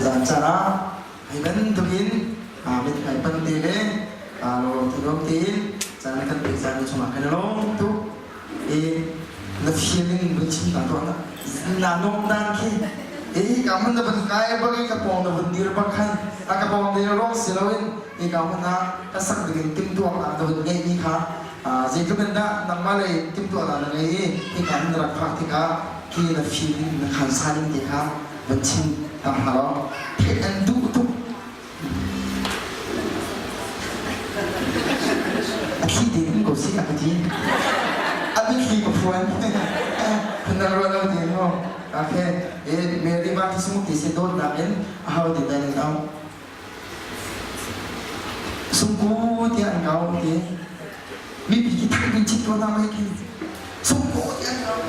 Tuzaan caan ah hi bantukin mithmai pan te le lawm thanuam tein caan na kan pek caan chungah kan i lawm tuk. I na feeling vun chim ta tuah na nuam dan khi i ka hmun na vun kai bak i ka pawng na vun dir bak khan a ka pawng dir ruang si loin i ka hmun ah ka sak dingin timhtuahnak na vun ngeihmi kha zeitluk in dah nangmah lei timhtuahnak na ngei i hika hin na rak phak tikah khi na feeling na khansa ning te kha van chim ta hna law theih an duh tuk. A thli te in ko si a ka ti. A mitthli ka phuan. Phundang ruah lo te mu. Okay. E Mary va thisung ti se dawtnak in a ho ti dan in au. Sungku tiah an kau ti. Mipi ki thang bin chit ko na mai ki. Sungku tiah an kau.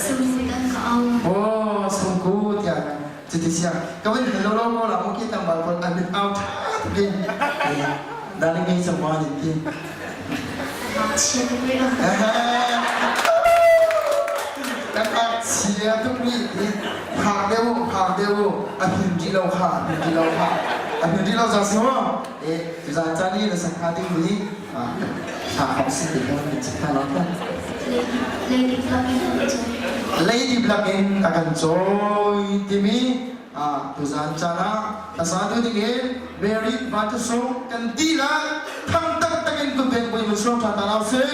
Sungku tiah an kau. Oh, sungku tiah. Cuti siang ka van hal lo lo la mu ki tambal kon an mit au tha tuk in. Darling ngei cang ma nin ti. Ngakchia tuk rih. Kan ngakchia tuk rih ti. Phak deuh u, phak deuh u. A hin rih lo kha, a hin rih lo kha. A hin rih lo cang si mu. E, tuzaan caan i na sak hnga ding mi hla kong si te kan kan chim hna lo ta. Lady Black in a kan cawi. Lady Black in a kan cawi timi tuzaan caan ah hlasa tu ding in Mary Vatusung kan ti lai thang taktak in kut beng pui mun suang tha ta lau sih.